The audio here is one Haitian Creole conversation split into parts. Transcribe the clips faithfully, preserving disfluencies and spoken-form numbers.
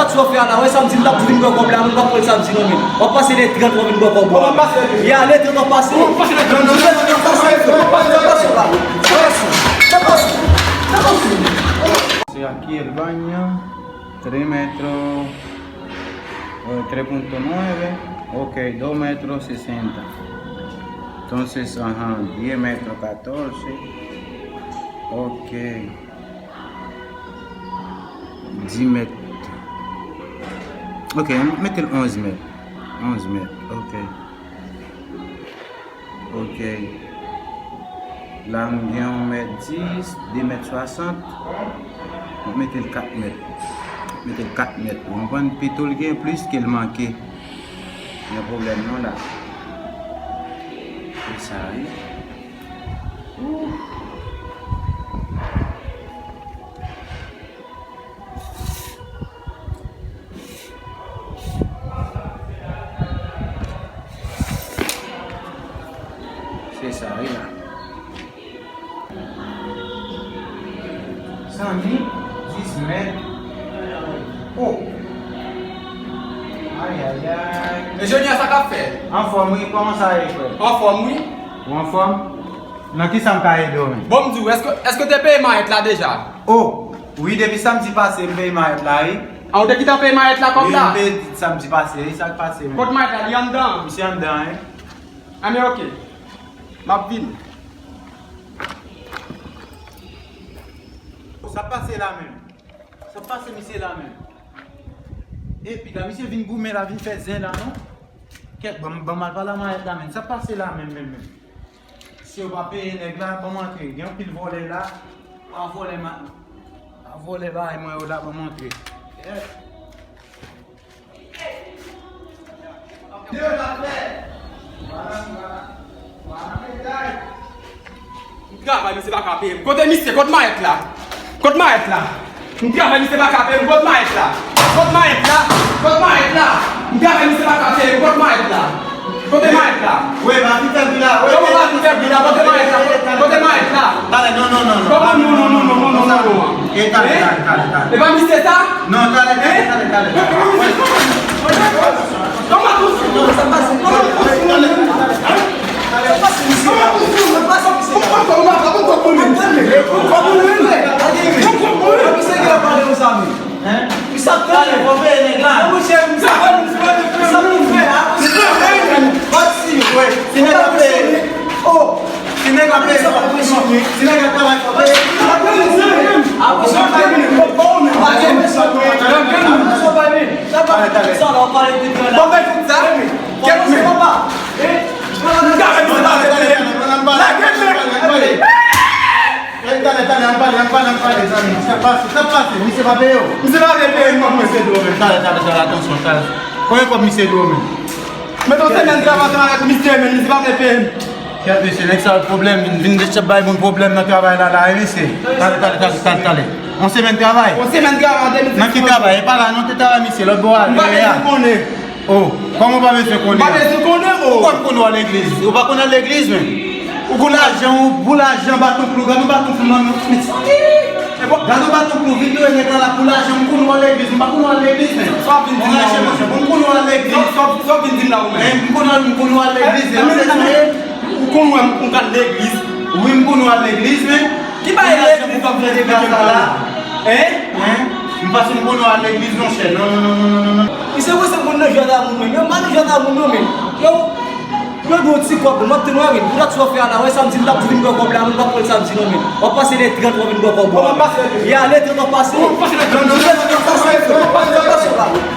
Sa w fè a la, wè sa m di, m t ap di vin pran kòb la, men w pa pran sa m di non, men. W ap pase le trant, w ap vin pran kòb ou. Ou ap pase le trant. Ya, le trant w ap pase. Ou ap pase le trant. Non, non, non, non, pase, pase, pase, pase la. Pase, pase, pase. Se aquí el baño, tres metros, eh, tres punto nueve, ok, dos metros sesenta. Entonces, ajá, diez metros catorce, ok. Dis mèt. Ok, mete l onz mèt. Onz mèt, ok. Ok. La, m gen yon mèt dis, de mèt swasant. Mwen mete l kat mèt. Mete l kat mèt. Ou konprann? Pito l gen plis ke l manke. Gen pwoblèm non la. Se sa, wi. Ooh. Se sa, wi la. Zanmi, dis mèt. Oh! Ay, ay, ay. E Junior, sa k ap fèt? Anfòm, wi, kòman sa ye, frè? Anfòm, wi. Ou anfòm? Nan ki sa m ka ede w, men? Bon, m di w, èske, èske w te peye mayèt la deja? Oh, wi, depi samdi pase, m peye mayèt la, wi. A, ou te gentan peye mayèt la kòb la? Wi, m peye samdi pase, wi, sa k pase, men. Kot mayèt la? Li anndan? Misye anndan, wi. A, men oke. M ap vini. Sa k pase la menm? Sa k pase misye la menm? Epi la, misye vin goumen la, vin fè zen la, non? Kèt, ban m, ban m al pale a mayèt la menm. Sa k pase la menm, menm, menm? Si yo pa peye nèg la, ban m antre. Gen anpil vòlè la. A vòlè ma-, a vòlè bagay mwen yo la, ban m antre. Kèt. M travay, misye pa ka peye m. Kote misye? Kot mayèt la? Kot mayèt la? M travay, misye pa ka peye m. Kot mayèt la? Kot mayèt la? Kot mayèt la? M travay, misye pa ka peye m. Kot mayèt la? Kote mayèt la? Wi, m ap fè bri la. Wi, kòman w ap fè bri la? Kote mayèt la? Kote mayèt la? Talè, non, non, non, non. Kòman non, non, non, non, non, non, non, non? E talè, talè, talè, talè. E pa misye sa? Non, talè, talè, talè, talè, talè. Kòman misye? Kòman misye? Kòman misye? Kòman misye? Kòman misye? Kòman misye? Hein? Misye ap tande. Talè, fò peye nèg la. Non, monchè, misye ap tande, misye ap tande, frè. Misye ap tande. Pati, wè. Si nèg la peye. Oh. Si nèg la peye, fò peye. Si nèg la travay, fò peye. Apre sa, apre sa, talè, talè. Talè, talè. Talè, talè. Lage l men! Talè, talè, talè, ann pale, ann pale, ann pale, zanmi. Sa k pase, sa k pase? Misye pa peye w? Misye pa vle peye m non, men. Misye dwe w menm. Talè, talè, talè, atansyon, talè. Konbyen kòb misye dwe w menm? Mete yon semèn travay ansanm avèk misye, men misye pa vle peye m. Kèt mesye, nèg sa yo pwoblèm, vin, vin deja bay moun pwoblèm nan travay la, la, wi, mesye. Talè, talè, talè, talè, talè. Yon semèn travay? Yon semèn travay, de mil. Nan ki travay? E pa la non, te travay misye, lòt bò a, dèyè a. M pa bezwen konnen. Oh, kòman w pa bezwen konnen? M pa bezwen konnen, oh. Ou konn, konn w al legliz? Ou pa konn al legliz, men. Ou konn lajan, ou pou lajan, baton klou, gade yon baton klou nan men w. Gade yon baton klou, vin touye nèg la la pou lajan, m konn w al legliz, m pa konn w al legliz, men. Sa w vin di m la, ou menm? M konn w al legliz. Sa w, sa w vin di m la, ou menm? Men, m konn w al, m konn w al legliz, men. Ou konn wè m, m ka al legliz? Wi, m konn w al legliz, men. Ki bagay legliz w ap vin eksplike m la? Hein? Hein? M pa sou m konn w al legliz, monchè. Non, non, non. Misye wè se moun nan jwèt a moun, men. Yo, m pa nan jwèt a moun, non, men. Yo, yo dwe yon ti kòb, men m ap tann wè, men. Pou dat sa w fè a la, wè sa m di, m t ap di vin pran kòb la, men m p ap pran sa m di, non, men. W ap pase le trant, w ap vin pran kòb ou. W ap pase le trant. Ya, le trant w ap pase. W ap pase le trant. Non, non, non, non, non, pase, pase, pase la. Pase, pase, pase.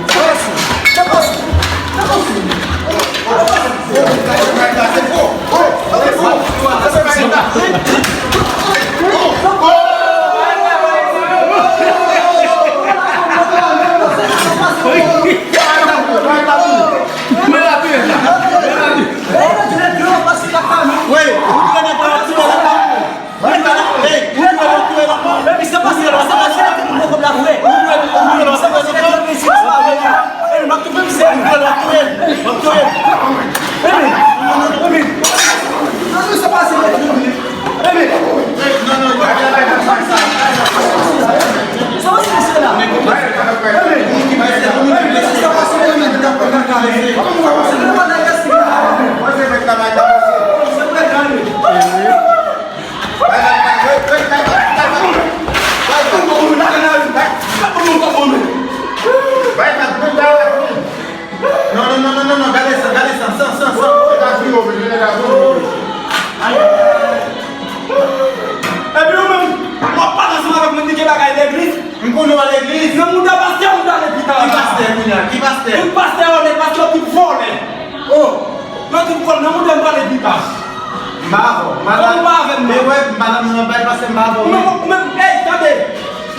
Kòm ou pa avè m, men wè, madanm nan bay pastè m pa avè w, men. Ou menm, ey, tande.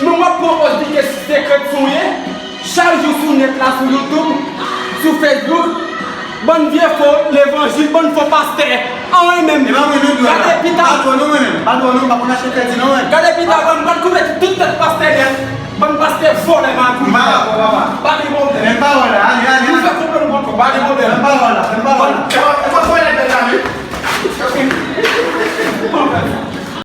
Men w ap pran pòz di ke sekrè sou ye. Chak jou sou nèt la, sou YouTube, sou Facebook, bann vye fo levanjil, bann fo pastè. Anyen menm. E pa mwen menm, dwè la. Gade pita. Pa dwè non, mwen menm. Pa dwè non, m pa konn achte kredi non, mwen. Gade pita, mwen, m pral koupe tout tèt pastè nèt. Bann pastè vòlè, magouy. M pa avè w, papa.